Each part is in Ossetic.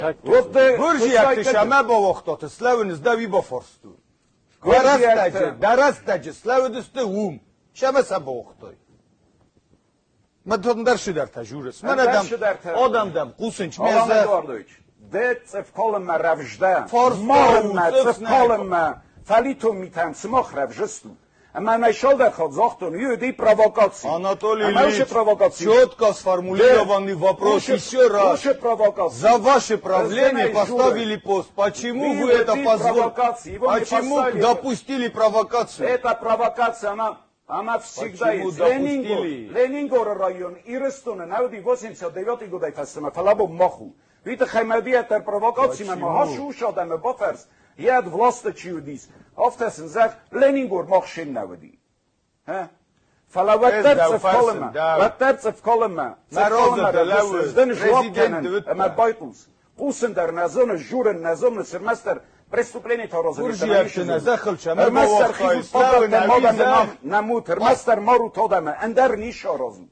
Гуырдзиӕгты сӕмӕ бауагътат, слӕууынц дӕ уый бафарстон. Дӕ рӕстӕджы слӕууыдысты уым, сӕмӕ сӕ бауагътой. Мӕ дӕр шидӕртӕ журыс. Мӕнӕ дӕм, одам дӕм, хъусынч, Алан Эдуардович, ды цъыфкалынмӕ рӕвздӕ, марынмӕ, цъыфкалынмӕ, фӕлитон митӕм сымах рӕвзыстут. Ӕмӕ нӕ шалдӕр хатт загътон, уый провокаци. Анатолий Ильич, четко сформулированный вопрос еще раз. За ваше правление поставили пост. Почему вы это позволили? Почему допустили провокацию? Это провокация, она всегда Почему есть. допустили? Ленингоры район, Ирыстоны, науди 89 годӕй фӕстӕмӕ, фӕлӕ маху. Уый тыххӕй ӕддӕр провокацимӕ ма хасу адӕмы бафӕрс, йӕ власты чи уыдис, афтӕ сын зӕгъ, Ленингор мах шен нӕ уыди. Фӕлӕ уӕддӕр цъыфкалынмӕ, уӕддӕр цъыфкалынмӕ, цъыфкалынмӕ дын жуап кӕнын ӕмӕ байхъус. Хъусын дӕр нӕ зоны, журын нӕ зоны, ӕрмӕстдӕр преступление таразын. Гуырдзиӕгты нӕ зӕххыл чӕмӕ бауагътай, нӕмут, ӕрмӕстдӕр марут адӕмы, ӕндӕр ницы аразут.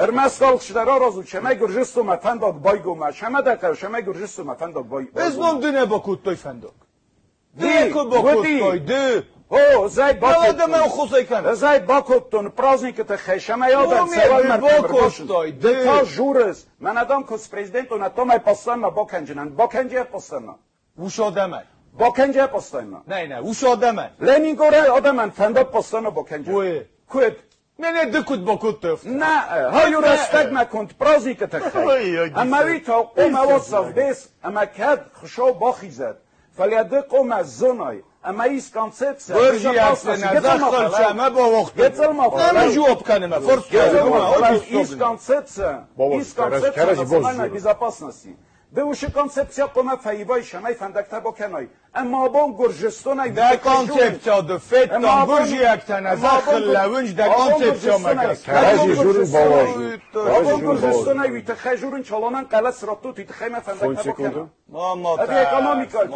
Ӕрмӕст алчидӕр аразут, цӕмӕй Гуырдзыстонмӕ фӕндаг байгома, цӕмӕ дӕ хъӕуы, цӕмӕй Гуырдзыстонмӕ фӕндаг байгома. Ӕз ном ды нӕ бакодтой фӕндаг. Ды куы бакодтой, ды. О, зӕй бакодтон. Зӕй бакодтон праздникы тыххӕй, цӕмӕй адӕм цӕуӕлмӕ бакодтой, ды. Та журыс, мӕнӕ дам куы президентон, томай постоянно бакӕнджынӕн, бакӕнджы постоянно. Ус адӕмӕй. Бакӕнджы постоянно. Нӕ, нӕ, ус адӕмӕй. Ленингорӕй адӕмӕн фӕндаг постоянно бакӕнджы. Ой. Куыд? Не, ды куыд бакодтай? Нӕ, хай рӕстӕгмӕ конд праздникы тыххӕй. Ӕмӕ уый та хъуамӕ уацавдес, ӕмӕ кӕд Хуыцау бахизӕд, фӕлӕ ды хъуамӕ зонай, ӕмӕ ис концепция. Гуырдзиӕгты нӕ зӕххыл цӕмӕ бауагътой? Ӕмӕ жуап кӕнынмӕ Ис концепция, ис концепция национальной безопасности. Ды уыцы концепция хъуамӕ фӕивай, цӕмӕй фӕндӕгтӕ бакӕнай. Ӕмӕ абон Гуырдзыстонӕй Дӕ концепция ды федтам гуырдзиӕгтӕ нӕ зӕххыл лӕууынц дӕ концепциямӕ гӕсгӕ. Кӕрӕдзи журын бауарзут. Абон Гуырдзыстонӕй уый тыххӕй журын чалонӕн хъӕлӕс раттут, уый тыххӕй мӕ фӕндӕгтӕ бакӕнай. Мама, Ӕви экономикӕйы.